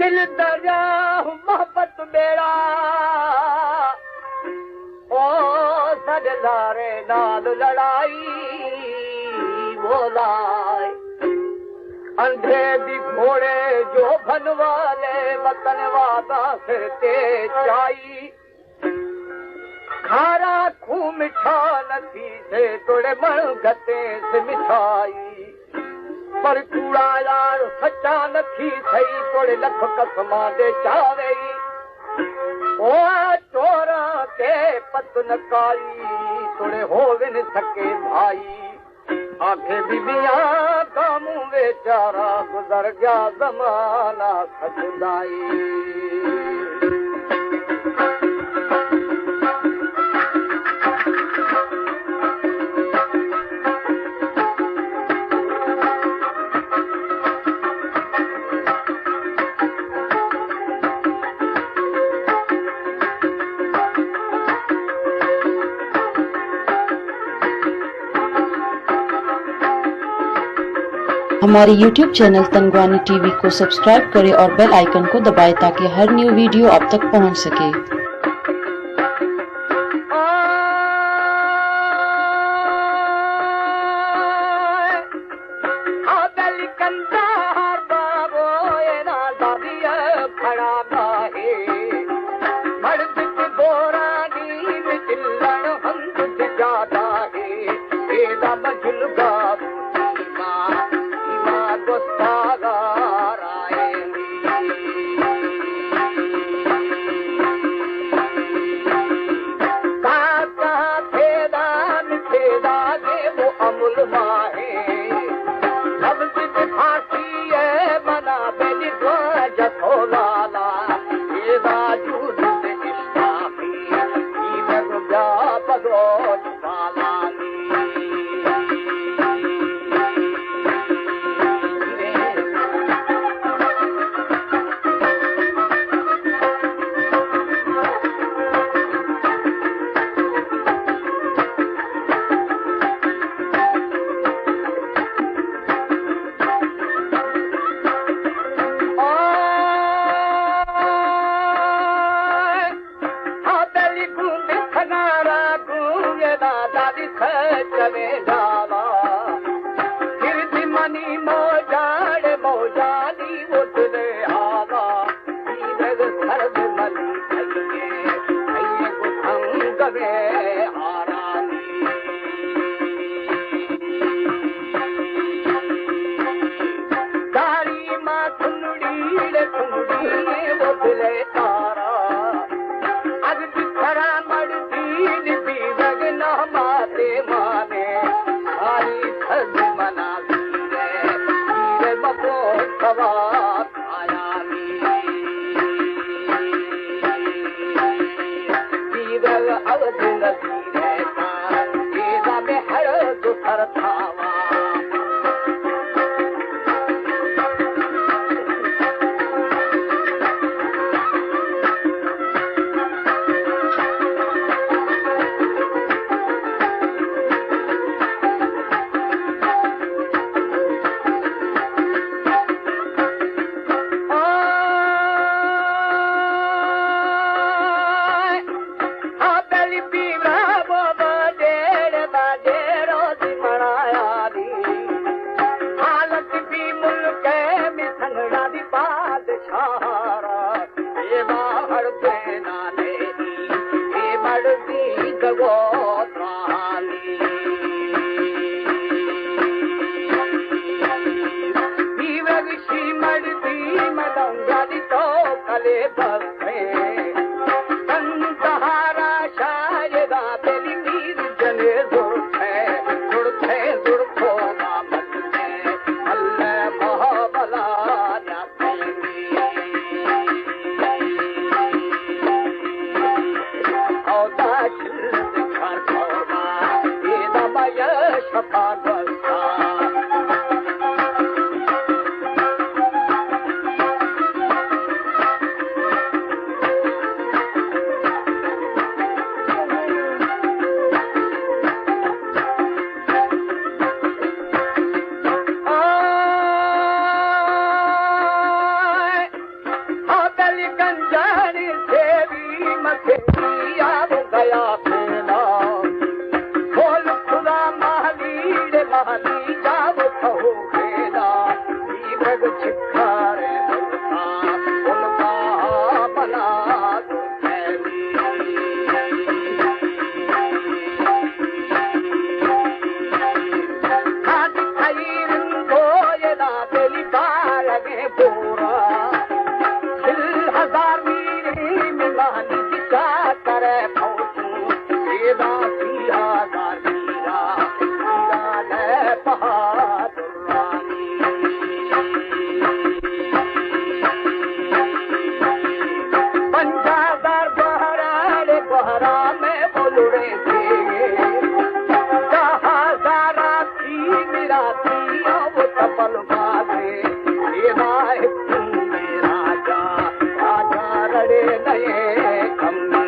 دل دریا محبت بیڑا، او سر لارے نال لڑائی، وہ لائے اندھے بھی گھوڑے جو بھنوالے، وطن وعدہ سر تے چائی۔ کھارا کھوں مٹھا نہ تھی سے، توڑے مݨ گھتے سے مٹھائی۔ پر کوڑا یار سچا نہ تھی سہی، توڑے لکھ قسماں دے چاوئی۔ او چوراں تے پت نہ کائی، توڑے ہوون سکے بھائی۔ آکھے بی بیاں کاموں ویچارا، گزر گیا زمانہ سچدائی۔ ہمارے یوٹیوب چینل تنگوانی ٹی وی کو سبسکرائب کریں اور بیل آئیکن کو دبائیں تاکہ ہر نیو ویڈیو آپ تک پہنچ سکے۔ آ دل کندھار بابو، اے نا دادی کھڑا گاہے۔ مڑد کی بورانی میں چلن ہند جاتا ہے۔ اے دا مجلگا ایما، ایما گستاگا رائے۔ کاکا پھیدان پھیدانے وہ امل ماہے۔ لفظ پہ پھانسی ہے منا بلی دعا جتھو لالا۔ یہ راجو دل اشتاقی، یہ بیا بلوچ بالانی۔ آ دلی گوند تھنارا گویے دا دادی سچ میں ڈالا۔ پھر دی منی موجاڑ موجانی اٹھنے آلا۔ دیدگ سرد منی کھئیے، کھئیے کو تھنگ میں آرامی۔ داڑی ما تھنڑی ڑے تھنڑی وہ دلے تارا۔ اگ بکھرا مڑ دین بیرگ نہ ماتے مانے۔ آئی سز منا ویرے، ویرے مبو سوا آیا وی۔ بیرگ اود نزیرے تا، ایدا میں ہر دو سر تھاوا۔ آ دل پیرا بابا جیڑ دا جیڑو دی مڑایا دی۔ حالت بھی ملک میں سنگڑا دی بادشاہ را۔ اے باہر دینا نہیں، اے مڑ دی گو ترانی۔ بیوگ شی مڑ دی ملنگا دی تو کلے بس۔ تن تہارا شاید آ دل میر جنے زرتے، زرتے زرتو نامت ہے، اللہ مہابلا جاتے۔ او دا چل دکھار کوما، یہ دا میا شفا گستا۔ گنجانی سیوی مسیحی آب گیا پینا، بول خدا مہلیڑ مہلی جاو کہو پینا، دیوگ چھکارے بلتا، بلتا بنا۔ پنجاہ ہزار گوہرا، گوہرا میں بولڑے تھے، دہ ہزار آتی میرا تھی، او تپل بازے، میرا ایک میرا جا، راجا رڑے نئے کمی۔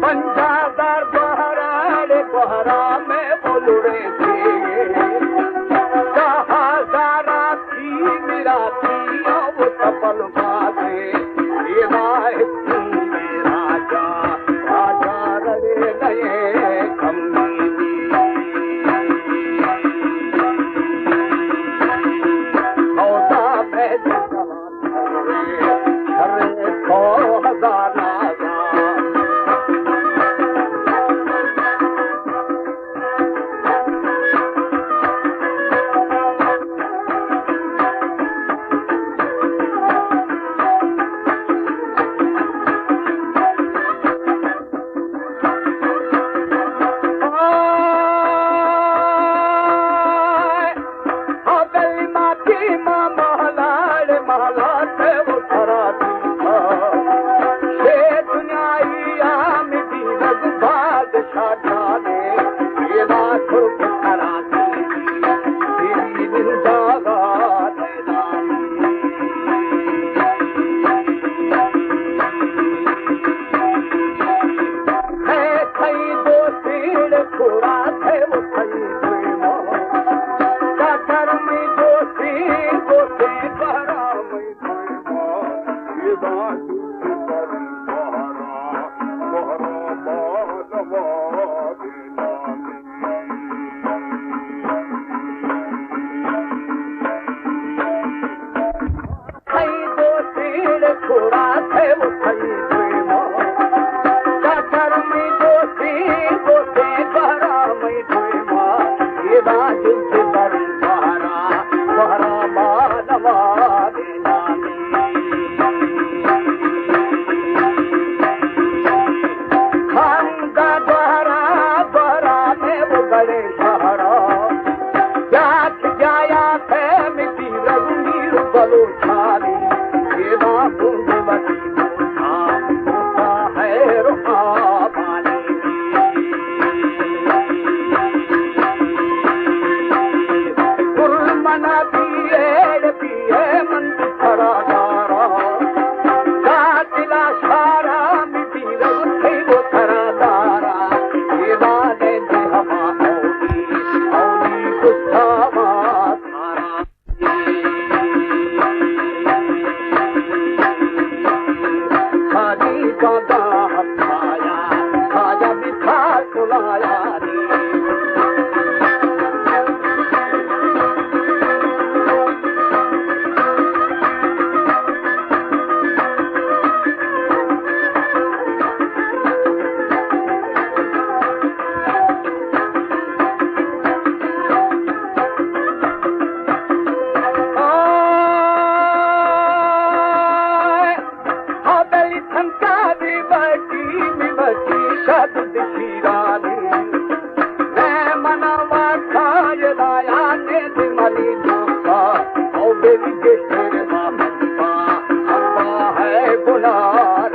پنجاہ ہزار گوہرا، گوہرا میں بولڑے تھے، دہ ہزار آتی میرا تھی، او تپل بازے، میرا ایک میرا جا، راجا رڑے نئے کمی۔ سادا ہتھایا، سادا بتھا کلایا۔ آئے، ہابلی تھنکا دی بٹی، می بٹی شاد دشیرانی۔ میں منا واکھا یدایا نے دی ملی دوستا، او بیلی گشتر ما منتا، ابا ہے گنار۔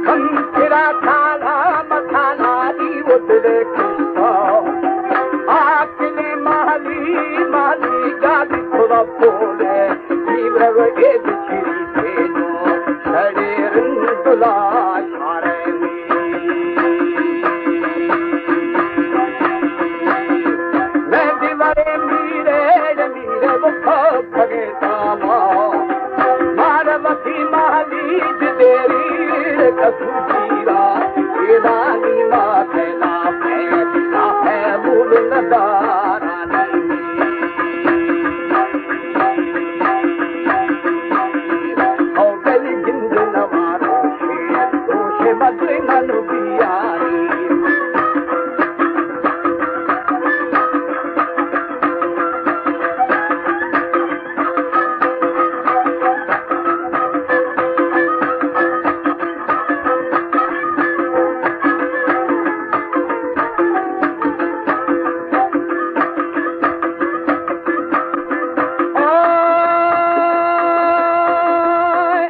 کم کرا تھالا مسالا دی وہ دل کشتا۔ آکلے مالی مالی گالی کھلا پولے۔ دیور اے بچری تھے نو سڑے رندلا شارے۔ میں دیوارے میرے میرے وہ پھگے داما۔ مار وتی مالی دیری کسو جیرا۔ ایرانی ما کہنا ہے، نا ہے مول ندارانی۔ او گلی گند نوارو شے، روشے مدر منو بیاری۔ آئے،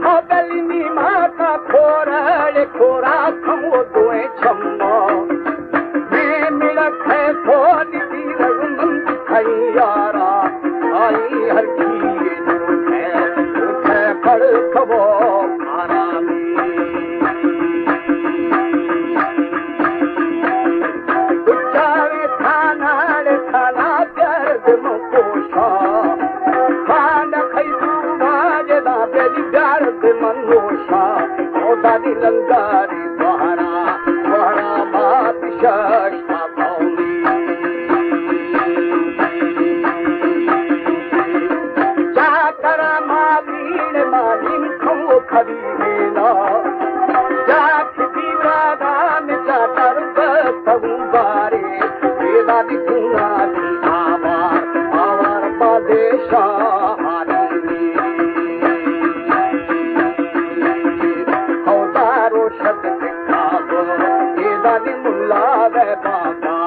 ہابلی نیما کا کھورا، کھورا کھمو دوئے چمو۔ میں ملک ہے سونی تیر مند کھئی یارا، آئی ہر کی ہے، ہے پڑ کبو آرامی۔ اچارے تھانا لے تھانا درد مکوشا، خان خیزو واجدا بلی درد منوشا، او دادی لنگاری دوارا، دوارا بادشاہ شتا قومی۔ چاکر مالین مالین کھو کھری ہینا۔ جاک دیوادان جا در بستگو بارے، دیوادی گونا دی آوار، آوار بادشاہ آدمی۔ ہودار و شد کتاب، دیوادی ملا و بابا۔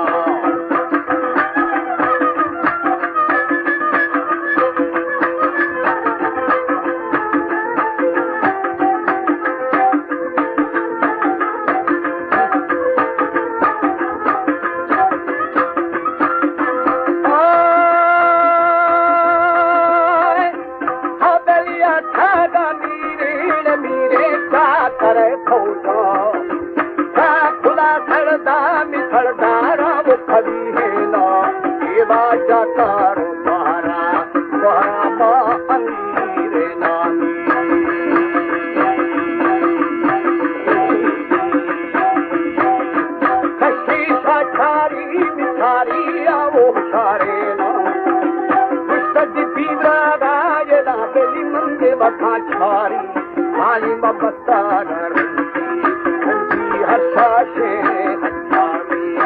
آئے، ہابلیا تھاگا میرے، میرے چاکر فوجا۔ کھلا سڑدا می سڑدارا وہ کھڑی ہے نا، دیوا جاکر دوارا، دوارا ما امیر نامی۔ کشی شاچاری می ساری آو سارے نا، گشت دی پیورا گائے نا، بلی من دے بکا چاری۔ عالم بستار رنگی، رنگی ہر شاشے ہتھاری۔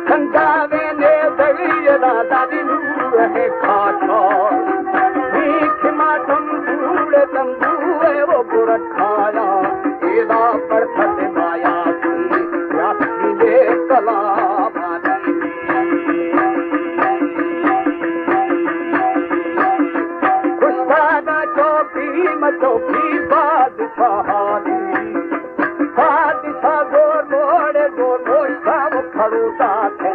سنگاوے نے درینا دادی نور ہے کھاتا۔ میٹھ ماتم بھول تنبو ہے وہ برکھایا۔ ایدا پر ست مایا سی، یاسی نے کلام۔ کشتانا چوکی مچوکی بادشاہانی۔ بادشاہ گور موڑے گور موشتاو کھڑو ساتھے۔